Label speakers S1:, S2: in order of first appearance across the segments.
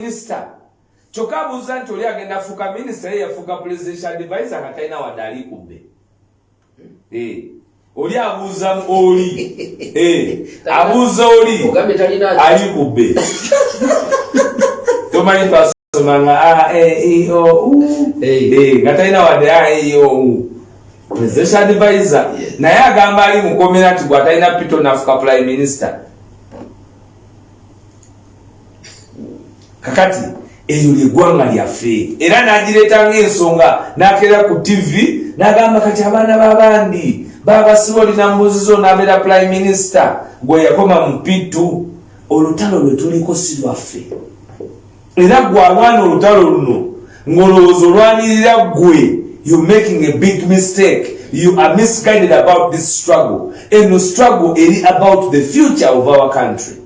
S1: Minisita kyokka abuuza nti oli agenda afuuka minisita, ye yafuuka presidential advisor nga talina wadde ali kubbe. Eh, oli abuuza oli, eh, abuuza oli
S2: Ogambye talina.
S1: Ali kubbe. Tomanyi twasomanga a e i o u?
S2: Eh.
S1: Eh, nga talina wadde a e i o u, presidential advisor. Naye agamba ali mukomera nti bwatalina pito nafuka prime minister. Kakati eryo lyeggwanga lyaffe, era nagireeta ngaensonga, nakeera ku TV nagamba kati abaana babandi babasiba, olina mbuzizo nabeera prime minister gwe yakoma mu P2. Olutalo lwe tuliko si lwaffe, era gwe alwana olutalo luno ng'olowooza olwanirira gwe, you making a big mistake. You are misguided about this struggle. Eno struggle eri about the future of our country.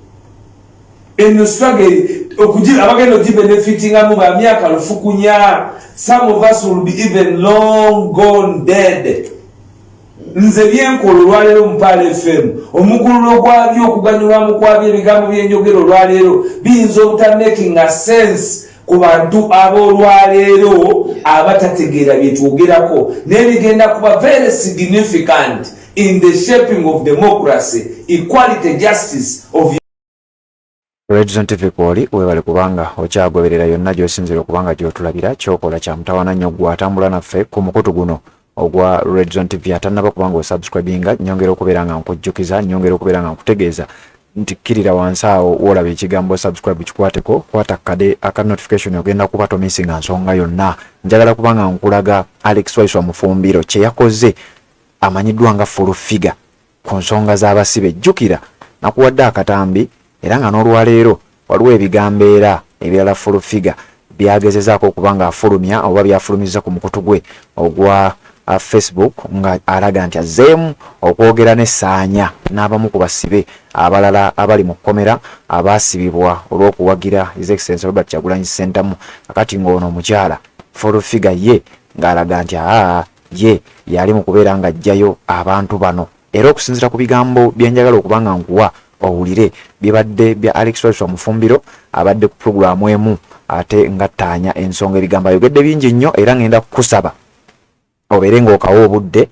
S1: Eno struggle abagenda ogibenefitingamu ba myaka lufukunya. Some of us will be even long gone dead. Nze byenkola olwaleero mu Pearl FM, omukululo gwabyo, okuganyulwamu kwabyo, ebigambo byenjogera olwaleero biyinza obutamakinga sense ku bantu ab'olwaleero abatategeera byetwogerako, naye bigenda kuba very significant in the shaping of democracy, equality, justice of
S3: Redzone TV kwoli, webale kubanga okyagoberera yonna gy'osinzira okubanga gy'otulabira. Kyokola kya mutawana nnyo gwe atambula naffe ku mukutu guno ogwa Redzone TV. Atannaba kubanga osubscribinga, nyongera okubeera nga nkujjukiza, nyongera okubeera nga nkutegeeza nti kkirira wansi awo woolaba ekigambo subscribe, kikwateko, kwata kade aka notification, ogenda kuba tomisinga nsonga yonna. Njagala kubanga nkulaga Alex Waiswa Mufumbiro kye yakoze, amanyiddwa nga Full Figure, ku nsonga z'abasibe. Jjukira nakuwadde akatambi, era nga n'olwaleero waliwo ebigambo era ebirala Full Figure byagezezaako okuba nga afulumya oba byafulumizza ku mukutu gwe ogwa Facebook, nga alaga nti azzeemu okwogera n'essaanya n'abamu ku basibe abalala abali mu kkomera abaasibibwa olw'okuwagira His Excellency Robert Kyagulanyi Ssentamu. Akati ng'ono omukyala Full Figure ye ng'alaga nti aa ye yali mu kubeera ng'aggyayo abantu bano. Era okusinziira ku bigambo byenjagala okuba nga nkuwa owulire, bibadde bya Alex Waiswa Mufumbiro, abadde ku pulogulaamu emu ate nga ttaanya ensonga. Ebigambo ayogedde bingi nnyo, era ngenda kukusaba obeere ng'okawa obudde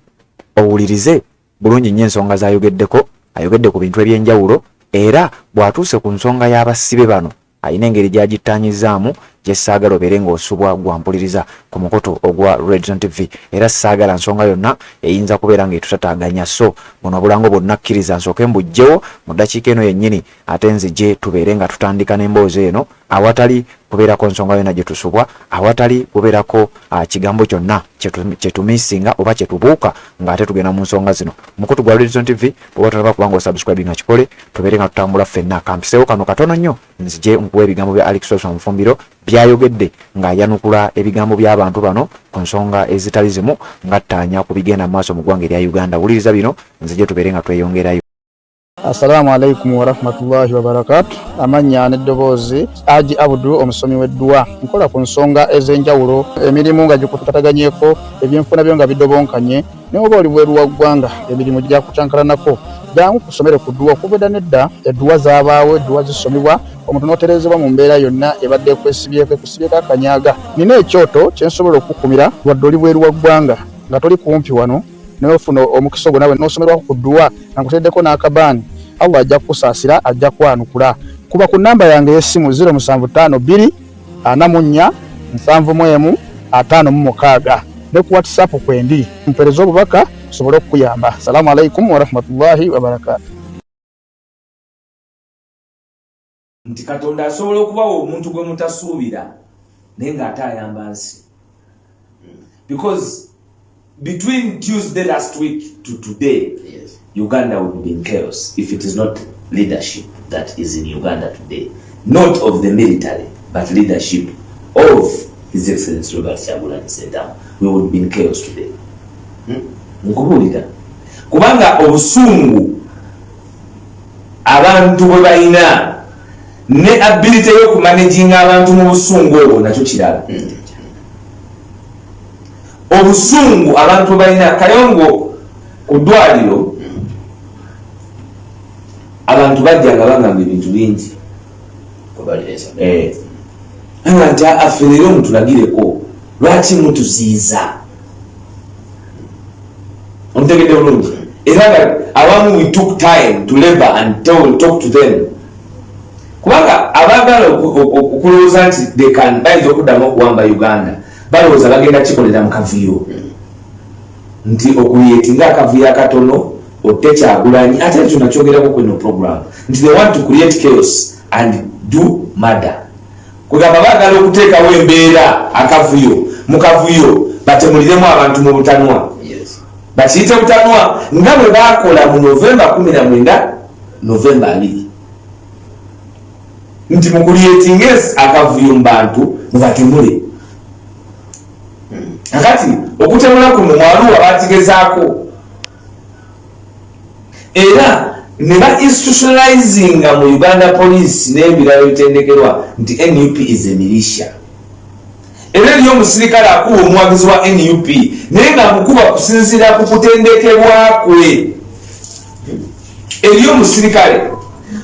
S3: owulirize bulungi nnyo ensonga z'ayogeddeko. Ayogedde ku bintu ebyenjawulo, era bw'atuuse ku nsonga y'abasibe bano alina engeri gy'agittaanyizaamu gye saagala obeere ng'osubwa gwampuliriza ku mukutu ogwa Redzone TV, era saagala nsonga yonna eyinza kubeera ng'etutataaganya. So buno obulango bwonna kkiriza nsooke mbuggyewo mu ddakiika eno yennyini, ate nzije tubeere nga tutandika n'emboozi eno awatali kubeerako nsonga yonna gye tusubwa, awatali kubeerako kigambo kyonna kyetumisinga oba kyetubuuka ng'ate tugenda mu nsonga zino. Mukutu gwa Redzone TV, bw'oba tonaba kubanga osubscribe nga kikole, tubeere nga tutambula ffenna. Kampiseewo kano katono nnyo, nzije nkuwa ebigambo bya Alex Waiswa Mufumbiro byayogedde ng'ayanukula ebigambo by'abantu bano ku nsonga ezitali zimu, nga ttaanya ku bigenda mu maaso mu ggwanga erya Uganda. Wuliriza bino, nzije tubeere nga tweyongerayo.
S4: Assalamu alaikum warahmatullahi wabarakatu. Amannya n'eddoboozi, Aji Abudu, omusomi w'edduwa. Nkola ku nsonga ez'enjawulo, emirimu nga gikutataganyeko, ebyenfuna byo nga bidobonkanye, naye oba oli bweru wa ggwanga, emirimu gyakucankalanako, jangu kusomere ku dduwa. Okuva edda nedda edduwa zaabaawo, edduwa zisomibwa omuntu n'otereezebwa mu mbeera yonna ebadde ekwesibyeko, ekusibyeko akanyaga. Nina ekyoto kye nsobola okukukumira wadde oli bweru wa ggwanga, nga toli kumpi wano, naye ofuna omukisa ogwo nawe n'osomerwako ku dduwa nga nkuteereddeko n'akabaani. Allah ajja kukusaasira, ajja kwanukula. Kuba ku nnamba yange ey'essimu 0752 44 71 56, ne ku WhatsApp kwendi, mpeereze obubaka nsobole okukuyamba. Salaamu alaikum warahmatullahi wabarakaatu.
S1: Nti Katonda asobola okubawa omuntu gwe mutasuubira, naye ng'ate ayamba nsi, because between Tuesday last week to today, Uganda would be in chaos if it is not leadership that is in Uganda today, not of the military, but leadership of His Excellency Robert Kyagulanyi Ssentamu. We would be in chaos today. Nkubuulira, kubanga obusungu abantu bwe balina ne ability y'okumanaginga abantu mu busungu obwo nakyo kirala. Obusungu abantu bwe balina, Kayongo, ku ddwaliro abantu bajja nga bagamba ebintu bingi. Eh. Netugamba nti affe leero mutulagireko lwaki mutuziiza. Omutegedde bulungi? Era nga abamu we took time to labor and talk to them, kubanga abaagala okulowooza nti they can, bayinza okuddamu okuwamba Uganda, balowooza bagenda kikolera mu kavuyo, nti okucreatinga akavuyo akatono otte Kyagulanyi. Ate ekyo nakyogerako kweno program nti they want to create chaos and do murder. Kugamba baagala okuteekawo embeera, akavuyo, mu kavuyo batemuliremu abantu mu butanwa, bakiyite butanwa, nga bwe bakola mu Novemba 19, Novemba 20, nti mucreatinga akavuyo mu bantu mubatemule. Kakati okutemula kuno mu Arua bakigezaako era ne ba institutionalizinga mu Uganda Police n'ebirala ebitendekerwa nti NUP is a militia. Era eriyo omusirikale akuba omuwagizi wa NUP, naye nga mukuba kusinziira ku kutendekebwa kwe. Eriyo omusirikale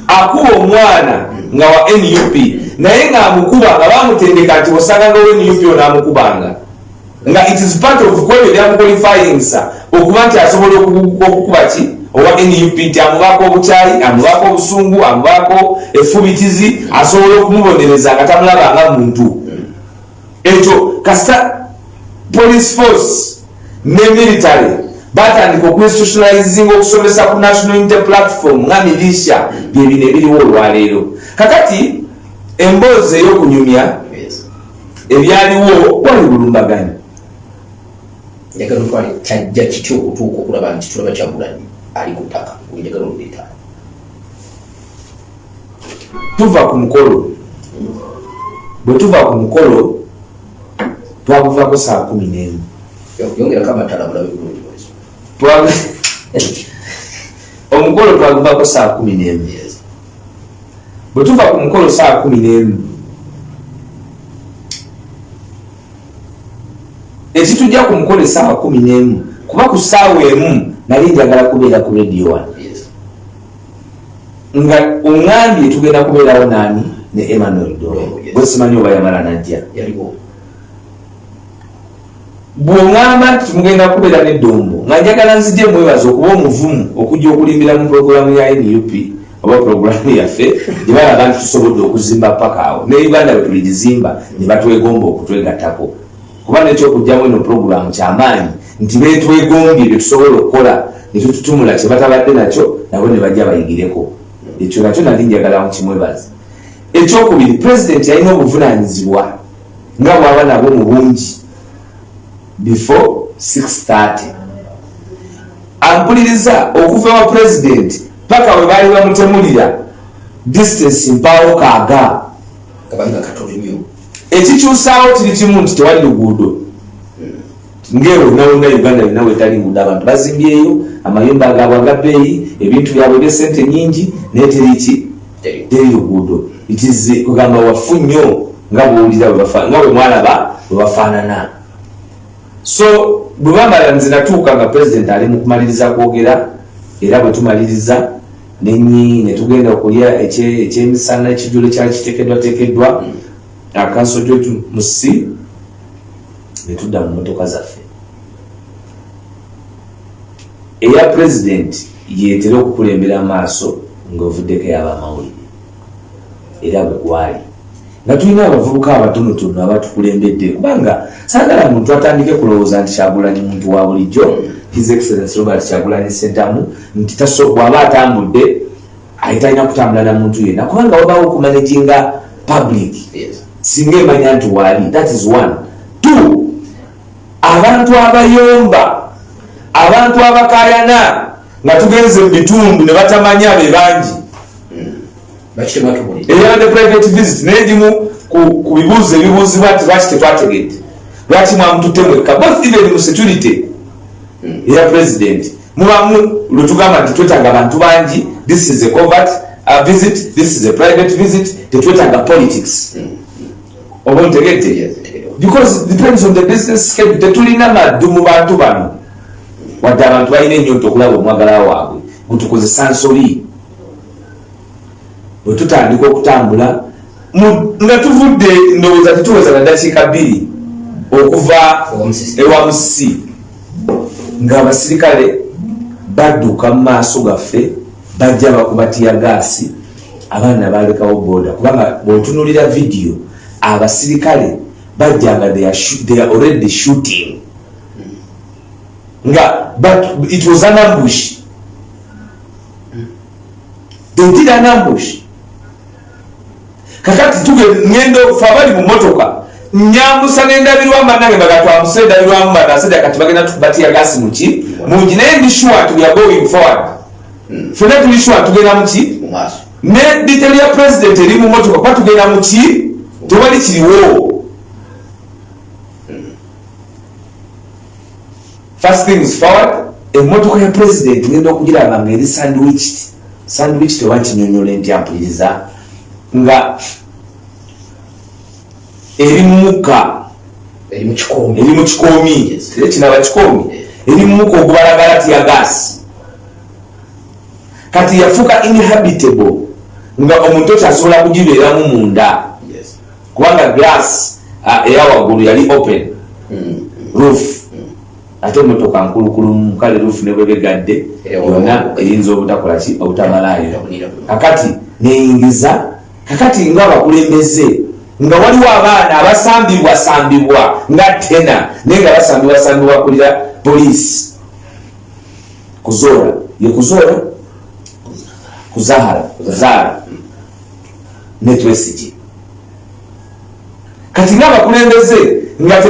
S1: akuba omwana nga wa NUP, naye ng'amukuba nga bamutendeka nti osanganga owa NUP onaamukubanga, nga it is part of kwebyo byamuqualifyingsa okuba nti asobola okukuba ki owa NUP, nti amubaako obukyayi, amubaako obusungu, amubaako effubitizi, asobola okumubonereza nga tamulabanga muntu. Ekyo kasita police force ne military batandika okuinstitutionalizing okusomesa ku National Unity Platform nga militia, byebino ebiriwo olwaleero. Kakati emboozi ey'okunyumya ebyaliwo, wali bulumbaganyi.
S2: Njagala otwale kyajja kitya okutuuka okulaba nti tulaba Kyagulanyi ali ku ttaka? Njagala oluleeta.
S1: Tuva ku mukolo, bwe tuva ku mukolo twaguvako saa 11.
S2: Yongerako amatala mulabe bulungi.
S1: Omukolo twaguvako saa 11. Bwe tuva ku mukolo saa 11, ekitujja ku mukolo esaawa 11, kuba ku ssaawa 1 nali njagala kubeera ku Radio One, nga oŋŋambye tugenda kubeerawo naani ne Emmanuel Dongo, bwe simanyi oba yamala najja. Bw'oŋŋamba nti tumugenda kubeera n'eddombo, nga njagala nzije mwebaza okuba omuvumu okujja okulimbira mu puroguramu ya NUP oba puroguramu yaffe gye balaba nti tusobodde okuzimba paka awo ne Uganda bwe tuligizimba ne batwegomba okutwegattako, kuba nekyokugjamu eno puroguramu kyamaanyi nti betwegombye bye tusobola okukola ne tututumula kye batabadde nakyo, nabo ne bajja bayigireko. Ekyo nakyo nali njagala nkimwebaza. Ekyokubiri, pulezidenti yalina obuvunaanyizibwa nga bw'aba nabwo mu bungi before 6:30. Ampuliriza, okuva wa pulezidenti paka we baali bamutemulira, distance mpaawo kaaga. Ekikyusaawo kiri kimu nti tewali luguudo ngeewo nawonna Uganda yonna wetali nguudo. Abantu bazimbyeyo amayumba agaabwe agabbeeyi, ebintu byabwe ebyesente nyingi, naye teriki, teri luguudo. It kugamba wafu nnyo nga bwowulira, nga bwe mwalaba bwe bafaanana. So bwe bamala, nze natuuka nga president ali mu kumaliriza kwogera, era bwe tumaliriza nenyi netugenda okulya ekyemisana, ekijjulo ekyali kiteekeddwateekeddwa akasojo musi, netudda mu motoka zaffe. Eya president yetera okukulembera amaaso ng'ovuddeko ey'abamawulire, era bwe gwali nga tulina abavubuka abatonotono abatukulembedde, kubanga saagala muntu atandike kulowooza nti Kyagulanyi muntu wa bulijjo, His Excellence Robert Kyagulanyi Sentamu, nti bw'aba atambudde aye talina kutambula na muntu yenna, kubanga wabawo okumanaginga public singa emanya nti waali. That is one. Two, abantu abayomba, abantu abakayana nga tugenze mu bitundu ne batamanya be bangi. Eyabadde private visit, naye gimu ku bibuuzo ebibuuzibwa nti lwaki tetwategedde, lwaki mwamututte mwekka, both even mu security eya president mubamu lwetugamba nti twetaaga abantu bangi. This is a covert visit, this is a private visit, tetwetaaga politics. Oba ontegedde? Because depends on the business schedule. Tetulina maddu mu bantu bano, wadde abantu balina ennyonta okulaba omwagala waabwe gutukozesa nsobi. Bwe tutandika okutambula, Nga tuvudde, ndowooza tetuweza na ddakiika 2 okuva ewa Musisi, ng'abasirikale badduka mu maaso gaffe, bajja bakuba teargas, abaana balekawo boda. Kubanga bw'otunuulira vidiyo, abasirikale bajja nga they are already shooting, nga but it was an ambush, they did an ambush. Kakati tuge ngendo fe abali mu motoka nyambusa n'endabirwamu, bannange baga twambuse endabirwamu, banasajja kati bagenda tukuba teargas muki mungi, naye ndi sure nti we are going forward. Fenna tuli sure tugenda muki ne detail ya president eri mu motoka, kuba tugenda muki, tewali kiriwo. First things forward, emmotoka ya president ngenda okugiraba nga eri sandwiched. Sandwiched oba kinyonyola ntya mpuliriza, nga eri mu mukka,
S2: eri mu kikoomi,
S1: eri mu kikoomi, kinaba kikoomi, eri mu mukka ogubalagala teargas. Kati yafuuka inhabitable, nga omuntu okyasobola kugibeeramu munda, kubanga glass eya waggulu yali open roof, ate emotoka nkulukulu, kale roof ne bwebegadde yonna eyinza obutakola ki, obutamalayo. Kakati neyingiza, kakati nga abakulembeze, nga waliwo abaana abasambibwa sambibwa nga tena, naye nga basambibwa sambibwa kulira poliisi kuzoora, ye kuzoora, kuzahara, kuzaara ne Twesigi. Kati ngaabakulembeze nga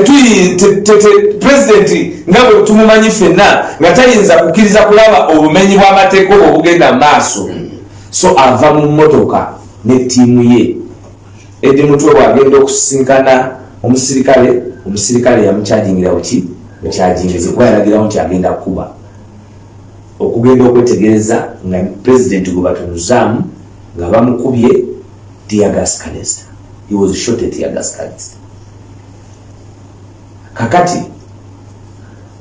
S1: pulezidenti nga bwe tumumanyi ffenna, nga tayinza kukkiriza kulaba obumenyi bw'amateeka obwo obugenda mu maaso, so ava mu mmotoka ne ttiimu ye. Eddie Mutwe bwagenda okusisinkana omusirikale, omusirikale yamukyajingira buki bukyajingizi, kuba yalagirawo nti agenda kukuba. Okugenda okwetegereza nga pulezidenti gwe batunuzaamu nga bamukubye teargas canister. He was shot a teargas canister. Kakati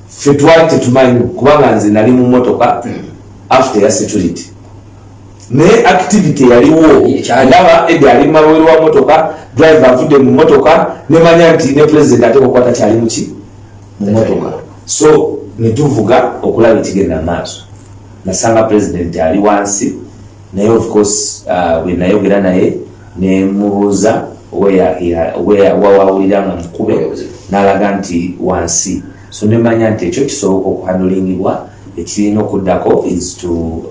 S1: ffe twali tetumanyi, kubanga nze nali mu motoka after ya security, naye activity yaliwo. Ndaba Eddie ali mumabweru wa motoka, driver avudde mu motoka, nemanya nti ne president ate okukwata kyali muki mu motoka. So netuvuga okulaba ekigenda maaso, nasanga president ali wansi. Naye of course bwe nayogera naye nemubuuza wawawulira nga mukube, n'alaga nti wansi. So nemanya nti ekyo kisoboka okuhandlingibwa. Ekirina okuddako is to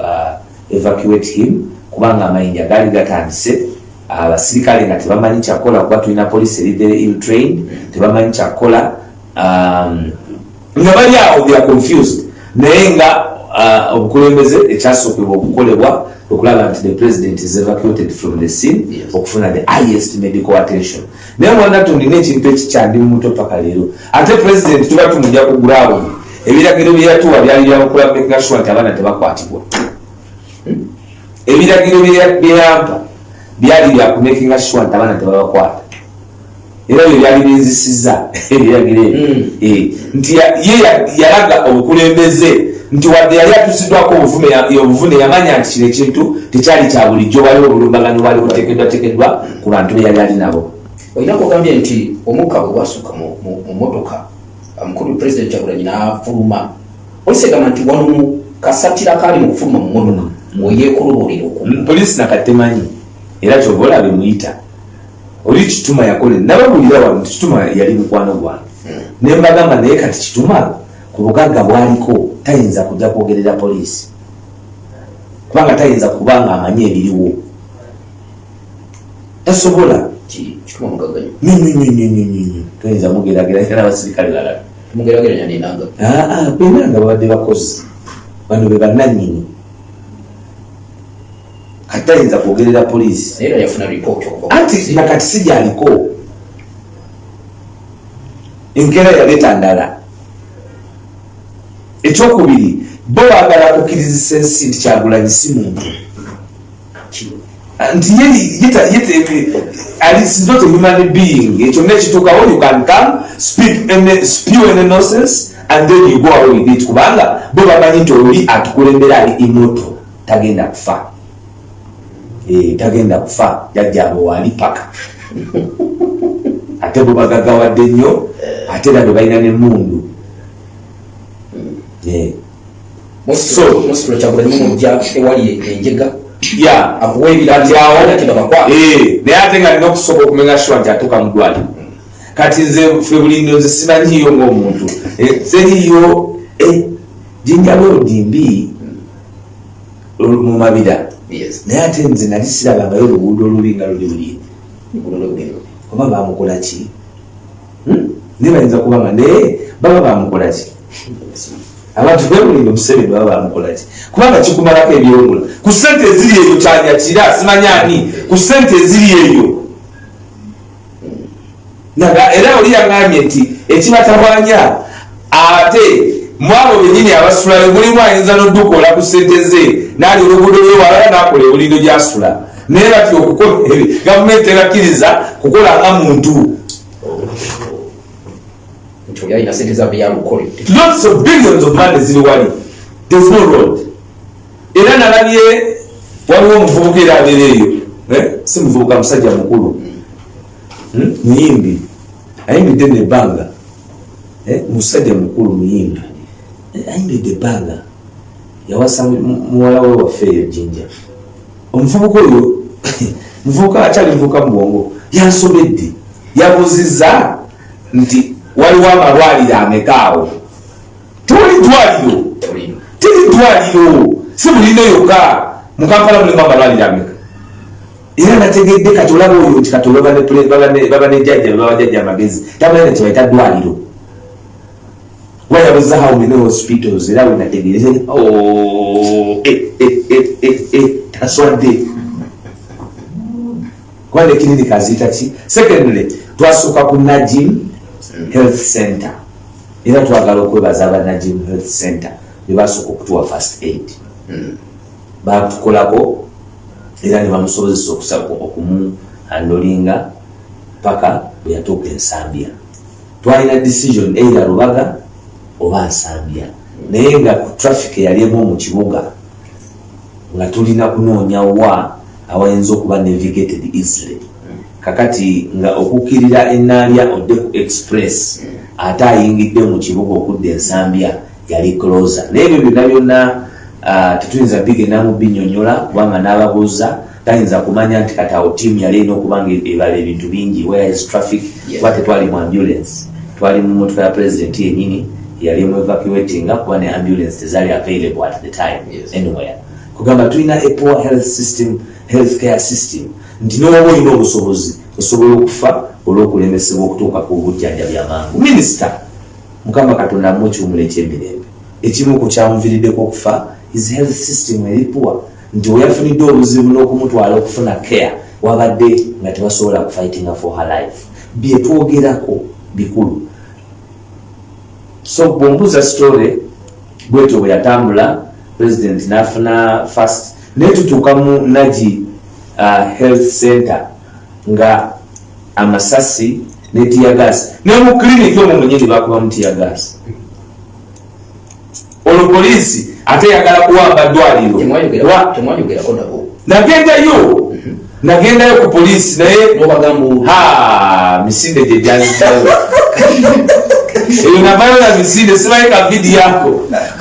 S1: evacuate him, kubanga amayinja gaali gatandise, abasirikale nga tebamanyi kyakukola, kuba tulina police eri very ill trained, tebamanyi kyakukola, nga bali awo, they are confused. Naye nga obukulembeze ekyasookebwa okukolebwa okulaba nti the president is evacuated from the scene okufuna the highest medical attention. Naye mwana nina ekintu ekikyandi mu mutwe paka leero. Ate president tuba tumujja ku ground, ebiragiro byeyatuwa byali byakukula making sure nti abaana tebakwatibwa. Ebiragiro byeyampa byali byakumakinga sure nti abaana tebabakwata, era byo byali binzisiza ebiragiro ebyo. Nti ye yalaga obukulembeze nti wadde yali atusiddwako obuvune, yamanya nti kino ekintu tekyali kya bulijjo, waliwo obulumbaganyi bwali buteekeddwateekeddwa ku bantu be yali ali nabo.
S2: Olina kugambye nti omukka bwe gwasukka mu motoka, omukulu President Kyagulanyi n'afuluma, polisi egamba nti wano mu kasatira kaali mu kufuluma mu motoka weyeekolobolera okugwa.
S1: Polisi nakati temanyi, era kyova olaba emuyita oli Kituma. Yakole nababulira wano nti Kituma yali mukwano gwange, ne mbagamba, naye kati Kituma ku bugagga bwaliko tayinza kujja kwogerera poliisi, kubanga tayinza kuba nga amanyi ebiriwo, tasobola.
S2: Kituma mugagga nnyo.
S1: Nyonyonyonyonyonyo, toyinza mugerageranya n'abasirikale balala.
S2: Tumugerageranya nenanga.
S1: Benanga babadde bakozi, bano be bannannyini, kati tayinza kwogerera poliisi.
S2: Naye era yafuna ripooti okuva ku
S1: Anti
S2: polisi.
S1: Nakati si gyaliko, enkeera yaleeta ndala. Ekyokubiri, bo baagala kukkirizisa ensi nti Kyagulanyi si muntu, nti is not a human being. Ekyo nekituukawo, you can come speak any, spew any nonsense and then you go away with it, kubanga bo bamanyi nti oli atukulembera ali immortal, tagenda kufa. Tagenda kufa, jajjaabwe waali paka ate bwe bagagawadde nnyo, ate era bwe balina n'emmundu.
S2: So Kyagulanyi mumujja ewali enjega.
S1: Ya.
S2: Akuwa
S1: Kati awo
S2: ebiragiro.
S1: Naye ate nga nina okusooka okumenya sure nti atuuka mu ddwaliro. Kati nze ffe Bulindo, nze simanyiyo ng'omuntu. Seriyo Jinja Road mbi mu Mabira, naye ate nze nali sirabangayo oluguudo olubi nga luli Bulindo. Oba bamukola ki? Naye bayinza kubanga naye baba bamukola ki? Abantu bebulindo, Museveni baba bamukola ki? Kubanga kikumalako ebyewumula ku sente eziri eyo. Kyanyakira simanya ani ku sente eziri eyo. Era oli yaŋambye nti ekibatawanya, ate mwabo benyini abasulayo mulimu ayinza noddukola ku sente ze naali oluguudo lwewalala nakola ebulindo gyasula, naye bati okukola gavumenti tebakkiriza kukola nga muntu.
S2: Nti oli alina sente zaabwe yalukole.
S1: Lots of billions of money ziri wali, there's no road. Era nalabye waliwo omuvubuka era abeera eyo. Si muvubuka, musajja mukulu. Muyimbi, ayimbidde nebbanga. Musajja mukulu muyimbi. Ayimbidde ebbanga, yawasa muwala we waffe eyo Jinja. Omuvubuka oyo, muvubuka akyali muvubuka mu bwongo, yansobedde. Yabuuzizza nti waliwo amalwaliro ameka awo? Tewali ddwaliro, teri ddwaliro. Si Bulindo yokka, mu Kampala mulimu amalwaliro ameka? Era nategedde kati olaba oyo nti kati olwo baba ne jjajja, baba jjajja amagezi, tamanyi na kyebayita ddwaliro. Wayabuza how many hospitals, era we nategeeze, oh, eh, taswadde kuba ne clinic aziyita ki? Secondly, twasooka ku Najim Health Center, era twagala okwebaza aba Najim Health Center bebasooka okutuwa first aid. Batukolako era ne bamusobozesa okumuhandlinga paka bwe yatuuka Ensambya. Twalina decision either Lubaga oba Nsambya, naye nga ku traffic eyali emu mu kibuga nga tulina kunoonya wa awayinza okuba navigated easily. Kakati nga okukkirira Enaalya odde ku express, ate ayingidde mu kibuga okudda Ensambya yali closer. Naye ebyo byonna byonna, tetuyinza bigendamu binyonyola, kubanga n'ababuuza tayinza kumanya nti kati awo tiimu yali erina okuba nga ebala ebintu bingi, where is traffic. Kuba tetwali mu ambulance, twali mu motoka ya president yenyini yali emu evacuatinga, kuba ne ambulance tezaali available at the time. Anywhere kugamba tulina a poor health system, health care system, nti nowoba olina obusobozi osobola okufa olw'okulemesebwa okutuuka ku bujjanjabi amangu. Minisita, Mukama Katonda amuwa ekiwumulo ekyemirembe, ekimu ku kyamuviiriddeko okufa his health system eri poor, nti weyafunidde obuzibu n'okumutwala okufuna care wabadde nga tebasobola kufightinga for her life. Byetwogerako bikulu. So bwombuuza story bwetyo bwe yatambula, president n'afuna first, naye tutuuka mu Nagi Health Center nga amasasi ne teargas, ne mu clinic omwo mwenyini bakubamu teargas. Olwo poliisi ate yagala kuwamba ddwaliro.
S2: Temwayogerako nabo?
S1: Nagendayo ku poliisi, naye
S2: nobagamba?
S1: Ha, misinde gye gyanzitayo eyo, navayo na misinde. Simanyi ka vidiyo ako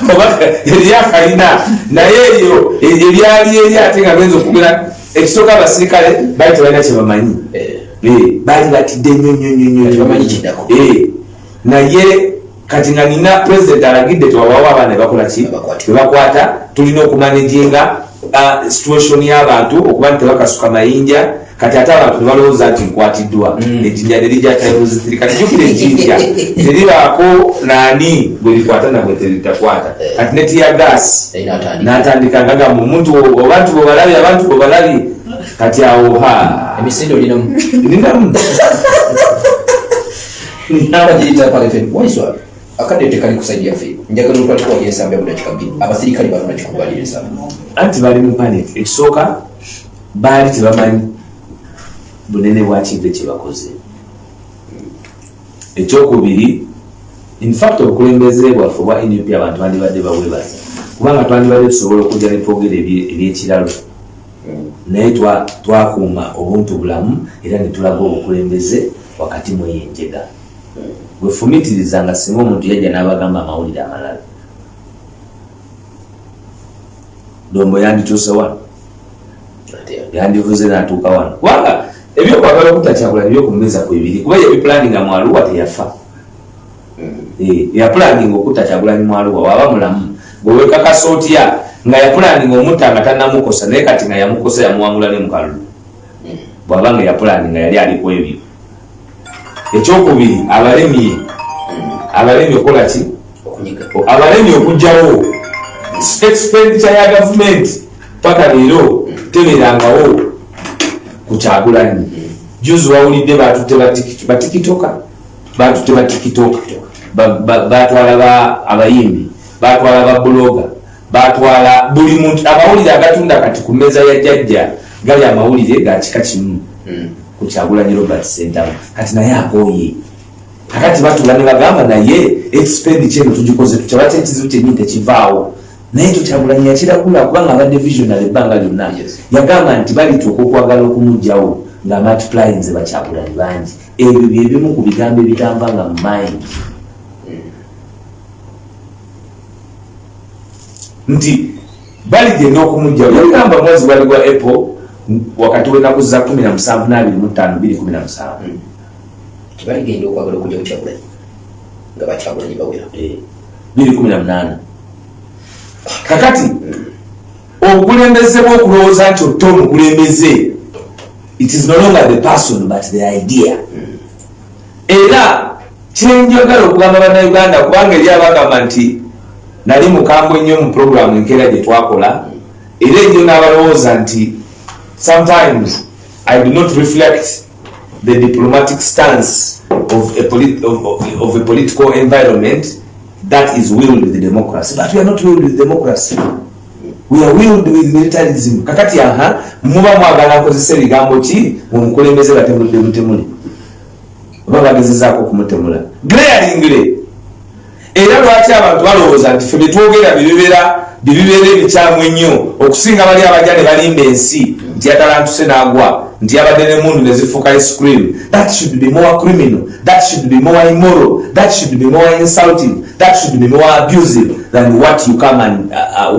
S1: oba eri akalina, naye eyo ebyali eri ate nga genza okugera ekisooka, abasirikale baali tebalina kyebamanyi. Baali batidde nnyo nnyo nnyo nnyo.
S2: Tebamanyi kiddako.
S1: Naye kati nga nina president alagidde tewabawo abaana bebakola ki?
S2: Babakwatibwa.
S1: Bebakwata, tulina okumanaginga situation y'abantu okuba nti tebakasuka mayinja. Kati ate abantu nebalowooza nti nkwatiddwa. Ejjinja nerijja times three. Kati jjukira, ejjinja teribaako naani bwe likwata nabwe teritakwata. Kati ne teargas
S2: N'atandika.
S1: N'atandika nga gamba omuntu abantu bwebalabye, abantu bwebalabye. Kati awo ha
S2: Emisinde olinamu?
S1: Ninamu.
S2: Bagiyita Palefen Waiswa. Akadde tekali ku side yaffe. Njagala otwaleko wali Ensambya mu dakika 2. Abasirikale batula kikubalira Ensambya.
S1: Anti bali mu panic. Ekisooka, baali tebamanyi bunene bwa kintu kyebakoze. Ekyokubiri, infact obukulembeze bwaffe obwa NUP, abantu bandibadde babwebaza, kubanga twandibadde tusobola okujja netwogera ebyekiralo. Naye twakuuma obuntu bulamu era ne tulaga obukulembeze wakati mu eyo enjega. Gwe fumiitiriza nga singa omuntu yajja n'abagamba amawulire amalala, Dombo yandituuse wano, yandivuze n'atuuka wano, kubanga ebyokwagala okutta Kyagulanyi ebyokumumeza kwebiri, kuba yabipulaninga mu Arua teyafa. Yapulaninga okutta Kyagulanyi mu Arua. Waba mulamu gwewekakasa otya nga yapulaninga omutta nga tanamukosa, naye kati nga yamukosa, yamuwangula ne mukalulu? Bwaba nga yapulaninga, yali ali ku ebyo. Ekyokubiri, abalemye okukola ki? Abalemye okugjawo expenditure ya gavumenti. Paka leero tebeerangawo ku Kyagulanyi. Juzi wawulidde batutte batikitoka, batutte batikitoka, batwala abayimbi, batwala babuloga, batwala buli muntu. Amawulire agatunda kati ku mmeeza ya jjajja gali amawulire ga kika kimu ku Kyagulanyi Robert Sentamu. Kati naye akooye. Kakati batuula ne bagamba, naye expenditure eno tugikoze tutya? Lwaki ekizibu kyennyini tekivaawo? Naye ekyo Kyagulanyi yakiragula, kubanga abadde visionary ebbanga lyonna. Yagamba nti balituuka okwagala okumugjawo nga multiplyinze bakyagulanyi bangi. Ebyo byebimu ku bigambo ebitanvanga mu mind, nti baligenda okumugjawo. Yabigamba mwezi gwali gwa April, wakati w'ennaku za 17 n'25 217.
S2: Baligenda okwagala okujja kukyagulanyi nga bakyagulanyi bawera.
S1: 218. Kakati obukulembeze bw'okulowooza nti otta omukulembeze, it is no longer the person but the idea. Era kyenjagala okugamba Bannayuganda, kubanga eri abagamba nti nali mukambwe nnyo mu puroguramu enkeera gye twakola, era ennyo n'abalowooza nti sometimes I do not reflect the diplomatic stance of a political environment that is willed with democracy. But we are not willed with democracy, we are willed with militarism. Kakati aha muba mwagala nkozesa ebigambo ki? Mumukulembeze batemudde mutemule, oba bagezezaako okumutemula glaringly. Era lwaki abantu balowooza nti ffe byetwogera byebibeera ebikyamu ennyo okusinga bali abajja ne balimba ensi nti yatalantuse n'agwa, nti yabadde nemundu nezifuuka ice cream? That should be more criminal, that should be more immoral, that should be more insulting, that should be more abusive than what you come and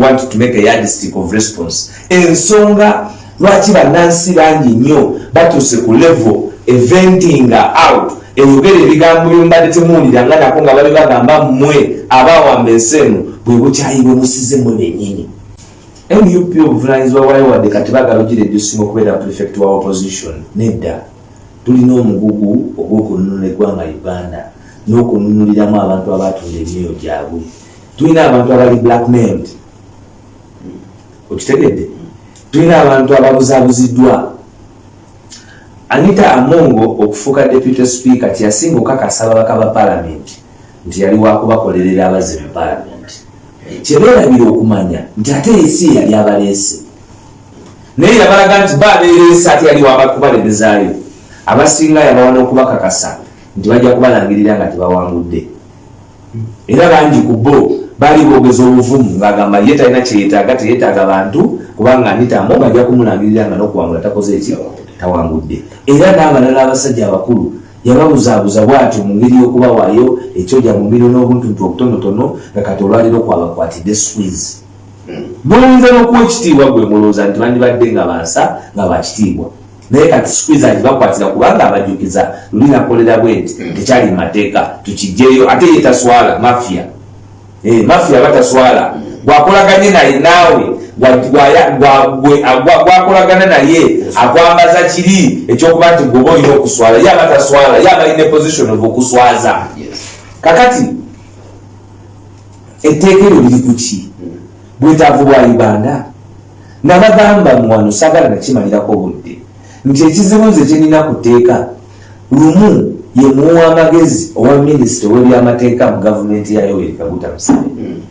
S1: want to make a yardstick of response. Ensonga lwaki bannansi bangi nnyo batuuse ku level eventing out, eyogera ebigambo byemubadde temuwulira nga nako nga bali bagamba mmwe abawamba ensi eno, bwe bukyayi bwe musize mmwe bennyini. NUP obuvunanyizibwa bwayo, wadde kati bagala ogiredusinga okubeera prefect wa opposition, nedda. Tulina omugugu ogw'okununula eggwanga Uganda n'okununuliramu abantu abatunda emyoyo gyabwe. Tulina abantu abali blackmailed, okitegedde? Tulina abantu ababuzaabuziddwa. Anita Amongo okufuuka deputy speaker, kyeyasinga okakasa ababaka ba palamenti nti yali wakubakolerera abazze mu palamenti. Kyebeerabira okumanya nti ate ensi yali abaleese, naye yabalaga nti ba abeereese, ate yali wakubalebezaayo. Abasinga yabawa n'okubakakasa nti bajja kubalangirira nga tebawangudde, era bangi ku bo baali boogeza obuvumu ng'agamba ye talina kyeyetaaga, teyetaaga bantu, kubanga Anita Amongo ajja kumulangirira nga n'okuwangula takoze eki, tawangudde. Era n'abalala abasajja abakulu yababuzaabuza bw'atyo mu ngeri y'okubawaayo ekyoja mu miro n'obuntuntu obutonotono, nga kati olwaliro kwabakwatidde squeeze. Boyinza n'okuwa ekitiibwa, gwe mulowooza nti bandibadde nga bansa nga bakitiibwa, naye kati squeeze agibakwatira kubanga abajjukiza luli nakolera bwe nti tekyali mu mateeka, tukijjeeyo. Ate ye taswala, mafia. Mafia bataswala. Gwakolaganye naye naawe gwakolagana naye akwambaza kiri ekyokuba nti gwoba olina okuswala, ye aba taswala, ye aba alina position of okuswaza. Kakati etteeka eryo liri ku ki? Bwetaavu bwa Uganda. Nabagamba muwano, sagala nakimalirako budde, nti ekizibu nze kyenina ku tteeka, Lumu ye muwa amagezi owa minisita ow'ebyamateeka mu gavumenti ya Yoweri Kaguta Museveni.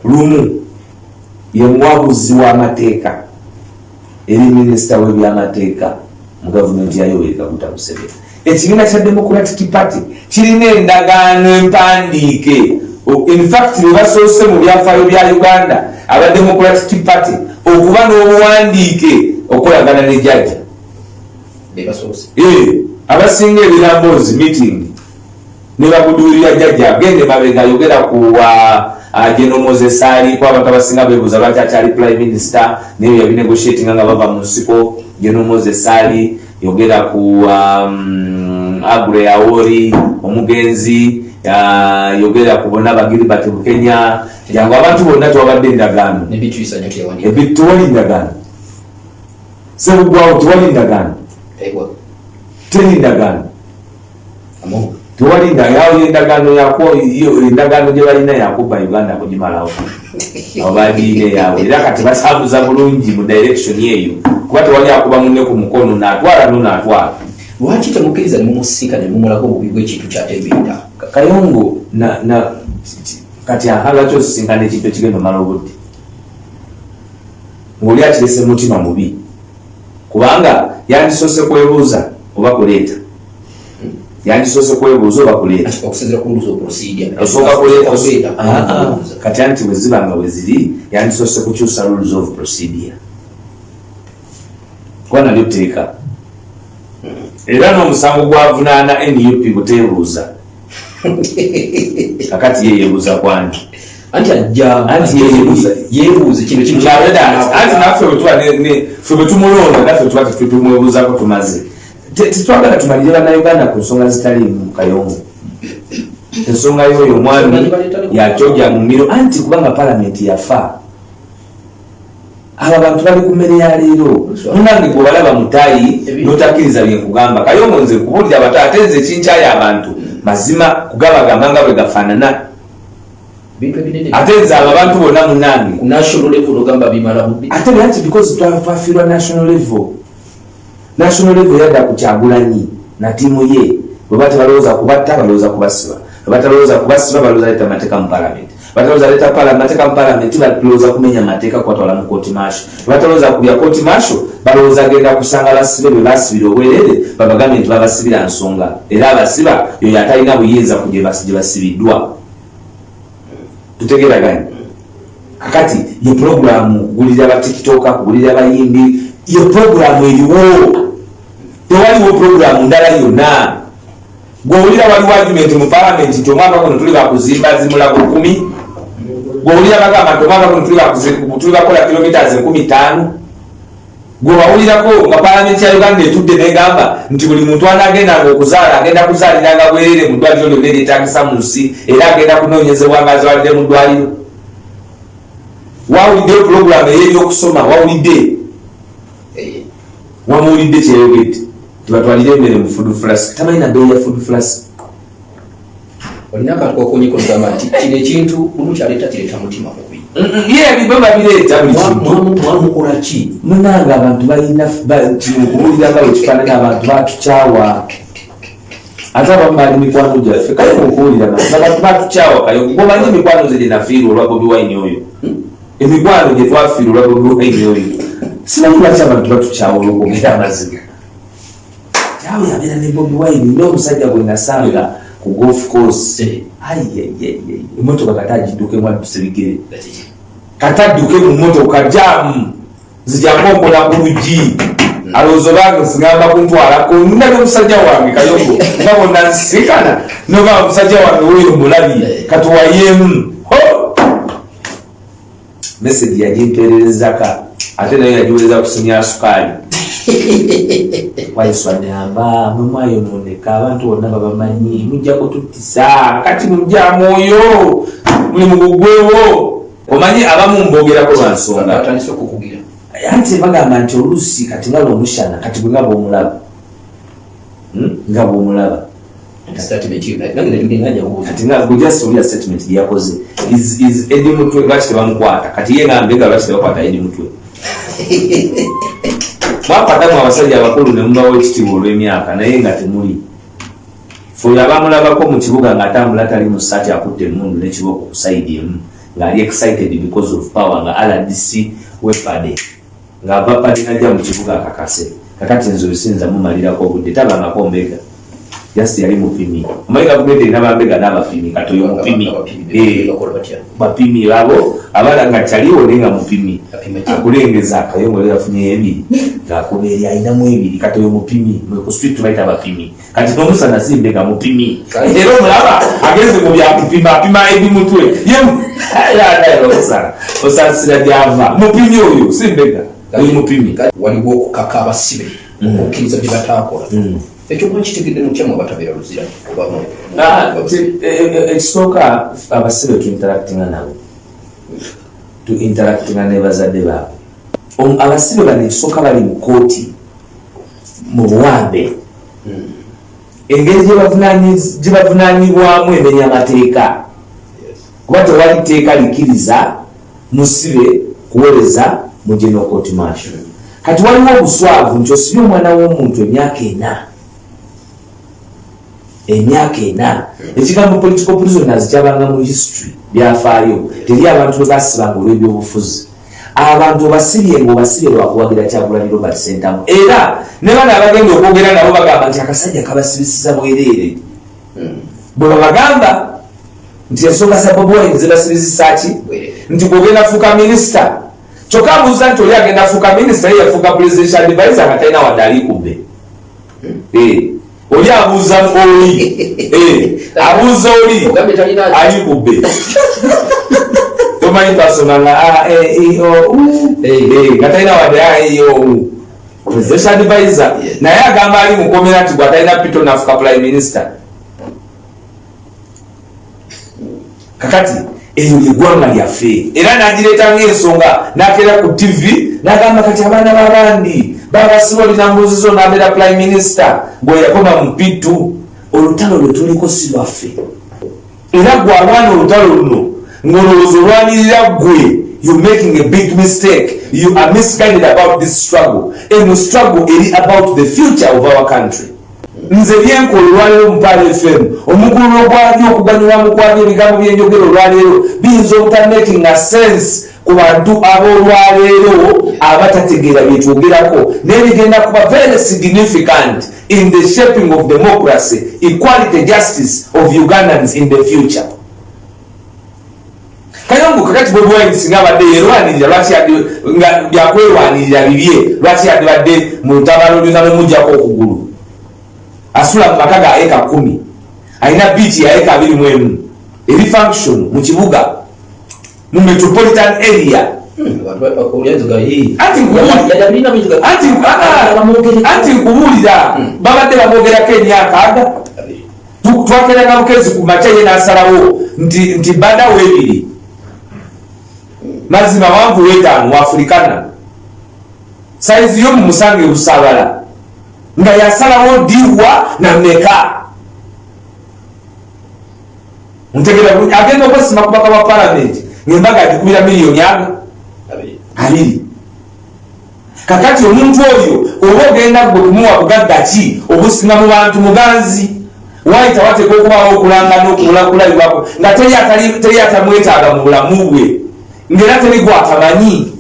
S1: Lumu ye muwabuzi w'amateeka eri minisita w'ebyamateeka mu gavumenti ya Yoweri Kaguta Museveni. Ekibiina kya Democratic Party kirina endagaano empandiike. In fact, be basoose mu byafaayo bya Uganda aba Democratic Party okuba n'obuwandiike okukolagana ne jjajja. Abasinga ebiramboozi meeting ne bakuduulira jjajja. Gende mabega, yogera ku General Moses Ali, ku abantu abasinga beebuuza lwaki akyali prime minister, naye yabinegotiatinga nga bava mu nsiko. General Moses Ali, yogera ku Aggrey Awori omugenzi, yogera ku bonna ba Gilbert Bukenya, jangu abantu bonna tewabadde endagaano. Tewali ndagaano. Sebugwawo, tewali ndagaano, teri ndagaano, tewali ndagaano. Endagaano yako, endagaano gye balina yakuba Uganda kugimalawo. Abo bagiine yaabwe, era kati batambuza bulungi mu direction eyo, kuba tewali akuba munne ku mukono naatwala no naatwala.
S2: Lwaki temukkiriza nemumusika nemumulaga obubi bw'ekintu kyatembeeta?
S1: Kayongo na kati aha, lwaki osisinkana ekintu ekigenda omala obudde ng'oli akirese mutima mubi? Kubanga yandisoose kwebuuza oba kuleeta, yandisoose kwebuuza oba kuleeta.
S2: Okusinzira ku rules of procedure.
S1: Osooka kuleeta. Kati anti bwe ziba nga bwe ziri, yandisoose kukyusa rules of procedure, kuba nalyo tteeka. Era n'omusango gwavunaana NUP buteebuuza. Kakati ye yeebuuza kwani?
S2: Anti ajja.
S1: Anti yeebuuza.
S2: Yeebuuze kino kino.
S1: Anti naffe bwe tuba ffe bwe tumulonda, naffe tuba tumwebuuzaako tumaze. Tetwagala tumalire Bannayuganda ku nsonga zitaliimu. Kayongo, ensonga y'oyo omwami yakyojja mu miro, anti kubanga palamenti yafa. Abo abantu bali ku mmere ya leero. Munange, gwe balaba mutayi notakkiriza byenkugamba. Kayongo, nze nkubuulira bato, ate nze kinkyaya abantu mazima kugabagamba nga bwe gafaanana.
S2: Bintu ebinene.
S1: Ate nze abo abantu bonna, munange,
S2: ku national level ogamba bimala budde.
S1: Ate lwaki? Because twafiirwa national level. National level yadda ku Kyagulanyi na tiimu ye. Bwe tebalowooza kubatta, balowooza kubasiba. Bwe batalowooza kubasiba, balowooza leeta mateeka mu parliament. Batalowooza leeta mateeka mu parliament, balowooza kumenya mateeka, kubatwala mu court martial. Batalowooza ku bya court martial, balowooza genda kusanga basibe bwe basibira obwerere, babagambye nti babasibira nsonga, era abasiba yoyo atalina buyinza ku gye basibiddwa. Tutegeraganye? Kakati ye puroguramu kugulira batikitoka, kugulira bayimbi, ye puroguramu eriwo. Tewaliwo puroguramu ndala yonna. Gwowulira waliwo argument mu palamenti nti omwaka guno tuli bakuzimba zimulago 10,000. Gwowulira bagamba nti omwaka guno tuli bakola kilometers 5000. Gwe wawulirako nga palamenti ya Uganda etudde negamba nti buli muntu anagendanga okuzaala agenda kuzaaliranga bwerere mu ddwaliro lyonna eryetagisa mu nsi, era agenda kunoonyezebwa nga azaalire mu ddwaliro? Wawuliddeyo puroguramu ey'ebyokusoma? Wawulidde? Wamuwulidde kyeyogedde? Tibatwalire emmere mu food flask. Tamanyi na bbeeyi ya food flask.
S2: Olina akantu kokonyeko nogamba nti kino ekintu lumu kyaleeta, kireeta mutima mubi.
S1: Ye bo babireeta buli kintu.
S2: Mwamukola ki?
S1: Munange, abantu balina kino okubuulira nga bwekifaanana. Abantu batukyawa, ate abamu baali mikwano gyaffe. Kale mukuwulira mazima, abantu batukyawa. Kayo gomanyi emikwano nze gye nafiirwa olwa Bobi Wine oyo, emikwano gye twafiirwa olwa Bobi Wine oyo. Simanyi lwaki abantu batukyawa olwokwogera amazima. Kyawe yabeera ne Bobi Wine n'omusajja gwe nasanga ku golf course. Ayayayay, emotoka kati agiddukemu, adduse bigere, kati adduke mu motoka jamu nzijangu nkola ku luggi, alowooza obange nsigamba kuntwalako. Ndabye omusajja wange Kayongo nga bonna nsisikana, nogamba omusajja wange wuyo mulabye, katuwayeemu. Message yagimpererezaka, ate nayo yagiwereza ku simu ya sukaali. Waiswa namba mwe mwayononeka, abantu bonna babamanyi, mujja kututtisa. Kati mujja mwoyo mulimu gugwewo. Omanyi abamu mbogerako lwa nsonga.
S2: Batandise okukugira.
S1: Anti bagamba nti oluusi kati nga lwomushana, kati gwe nga bwomulaba, Nga bwomulaba.
S2: Statement yo nange najude nga njakubuuza.
S1: Kati nga gwe just olya statement gye yakoze is Eddie Mutwe lwaki tebamukwata? Kati ye nga mbega lwaki tebakwata Eddie Mutwe? Mwakwatamu abasajja abakulu ne mubawa ekitiibwa olw'emyaka, naye nga temuli fe. Oyo abamulabako mu kibuga ng'atambula tali mu ssaati, akutte emmundu n'ekibooko ku side emu, ng'ali excited because of power, nga RDC wepade, ng'ava padi najja mu kibuga akakase. Kakati nze oyo siyinza mumalirako obudde, tabangako mbega. Just yali mupimi. Omanyi gavumenti erina bambega n'abapimi, kati oyo mupimi. Eh, bapimi abo abala nga kyaliwo naye nga mupimi akulengeza akayongo yafunye ebiri ng'akuba eri alinamu ebiri. Kati oyo mupimi, ku street tubayita bapimi. Kati n'omusana si mbega, mupimi. Era omulaba agenze mu byakupima, apima ebimutwe ye omusana osasira gyava. Mupimi oyo, si mbega, oyo mupimi.
S2: Waliwo okukaka abasibe okukkiriza bye bataakola. Ekyo mwakitegedde mutya mu abatabeera Luzira oba
S1: Ah, ekisooka abasibe tuinteractinga nabo, tuinteractinga ne bazadde baabwe. Abasibe bano ekisooka bali mu kooti mu buwambe. Engeri gye bavunanyibwamu emenya amateeka, kuba tewali tteeka likkiriza musibe kuwereza mu general court martial. Kati waliwo obuswavu nti osibye omwana w'omuntu emyaka 4, emyaka 4. Ekigambo political prisoners kyabanga mu history, byafaayo. Teri abantu bwe basibanga olw'ebyobufuzi. Abantu obasibye nga obasibye lwakuwagira Kyagulanyi Robert Sentamu. Era ne bano abagenda okwogera nabo bagamba nti akasajja kabasibisiza bwereere. Bwe babagamba nti ensonga za Bobi Wine zibasibizisa ki, nti gwogenda fuuka minisita. Kyokka abuuza nti oli agenda fuuka minisita, ye yafuuka presidential advisor nga talina wadde ali kubbe. Eh, oli abuuza oli, abuuza oli ali kubbe. Tomanyi twasomanga a e i o u, nga talina wadde a e i o u, presidential advisor. Naye agamba ali mukomera nti gwatalina pito nafuka prime minister. Kakati eyo lyeggwanga lyaffe. Era nagireeta ngaensonga, nakeera ku TV nagamba kati abaana babandi babasiba olina mbuuzizo nabeera prime minister gwe yakoma mu P2. Olutalo lwe tuliko si lwaffe. Era gwe alwana olutalo luno ng'olowooza olwanirira ggwe, you making a big mistake. You are misguided about this struggle. Eno struggle eri about the future of our country. Nze byenkola olwaleero mu Pearl FM, omukululo gwabyo, okuganyulwamu kwabyo, ebigambo byenjogera olwaleero biyinza obutamakinga sense ku bantu ab'olwaleero abatategeera byetwogerako, naye bigenda kuba very significant in the shaping of democracy, equality, justice of Ugandans in the future. Kayongo, kakati Bobi Wine singa abadde yerwanirira, lwaki nga byakwerwanirira bibye, lwaki yandibadde mu lutabalo luyinza nomugjako okugulu? Asula mu maka ga eka 10, alina biiki ya eka 21 eri function mu kibuga, mu metropolitan area. Anti nkubuulira, babadde bamwogerako emyaka aga. Twakeranga bukezi ku makya, ye n'asalawo nti badawo ebiri mazima wanvu wetaano waafurikana sayizi yo mumusange Busabala, nga yasalawo diwa na meka. Ntegera bulungi, agenda okwesima kubaka bwa palamenti ngaembaga agikubira miliyoni aga 20. Kakati omuntu oyo oba ogenda gwe kumuwa bugagga ki obusinga mu bantu muganzi? Waita wateeka okubaawo okulanga n'okulabibwako nga teri atamwetaaga mu bulamu bwe, ngaera teri gwatamanyi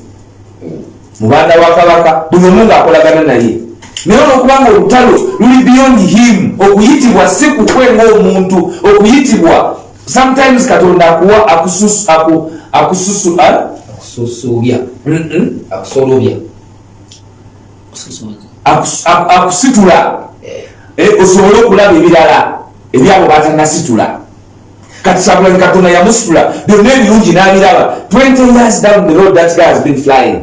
S1: mubanda wa kabaka, buli omu ng'akolagana naye. Naye olwokubanga olutalo luli beyond him, okuyitibwa si kukwe ng'omuntu. Okuyitibwa sometimes Katonda akuwa akususu ah?
S2: Akususuubya, akusolobya.
S1: Akusitula osobole okulaba ebirala ebyabo batanasitula. Kati Kyagulanyi Katonda yamusitula byonna ebirungi n'abiraba. 20 years down the road, that guy has been flying,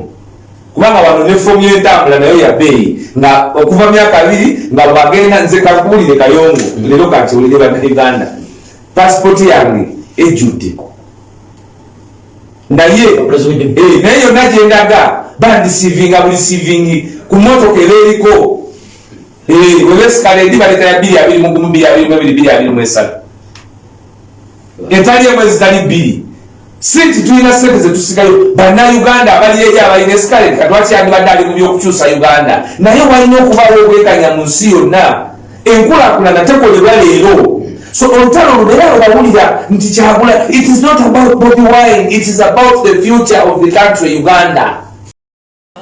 S1: kubanga wano ne fomu y'entambula nayo yabeeyi nga okuva myaka 20 nga bagenda. Nze kankubulire Kayongo, leero kankiwulire Bannayuganda, pasipoti yange ejjudde, naye naye yonna gyendaga bandisiivinga buli sivingi ku motoka eba eriko. Weba Escalade baleeta ya 2021, 2022, 2023, etali emu ezitali bbiri. Si nti tulina sente zetusigayo. Bannayuganda abali eri abalina Escalade, katwaki yandibadde ali mu byokukyusa Uganda? Naye walina okubaawo obwekanya mu nsi yonna. Enkulaakulana tekolerwa leero. So olutalo lubeera lwebawulira nti Kyagula, it is not about Bobi Wine, it is about the future of the country Uganda.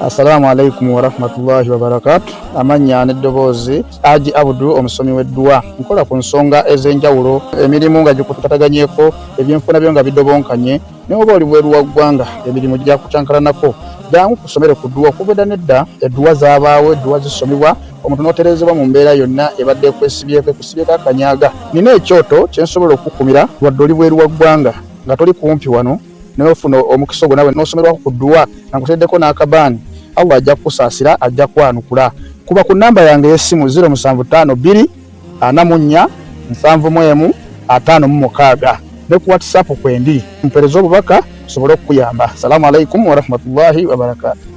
S4: Assalamu alaikum warahmatullahi wabarakatu. Amannya n'eddoboozi Aji Abdu, omusomi w'edduwa. Nkola ku nsonga ez'enjawulo, emirimu nga gikutataganyeko, ebyenfuna byo nga bidobonkanye, ne oba oli bweru wa ggwanga, emirimu gyakucankalanako. Jangu kusomere ku dduwa. Okuva edda n'edda edduwa zaabaawo, edduwa zisomibwa omuntu n'otereezebwa mu mbeera yonna ebadde ekwesibyeko, ekusibyeko akanyaga. Nina ekyoto kye nsobola okukukumira wadde oli bweru wa ggwanga nga toli kumpi wano, naye ofuna omukisa ogwo nawe n'osomerwako ku dduwa nga nkuteereddeko n'akabaani. Allah ajja kukusaasira, ajja kwanukula. Kuba ku nnamba yange ey'essimu 0752 44 71 56 ne ku WhatsApp kwendi, mpeereza obubaka nsobole okukuyamba. Salaamu alaikum warahmatullahi wabarakatu.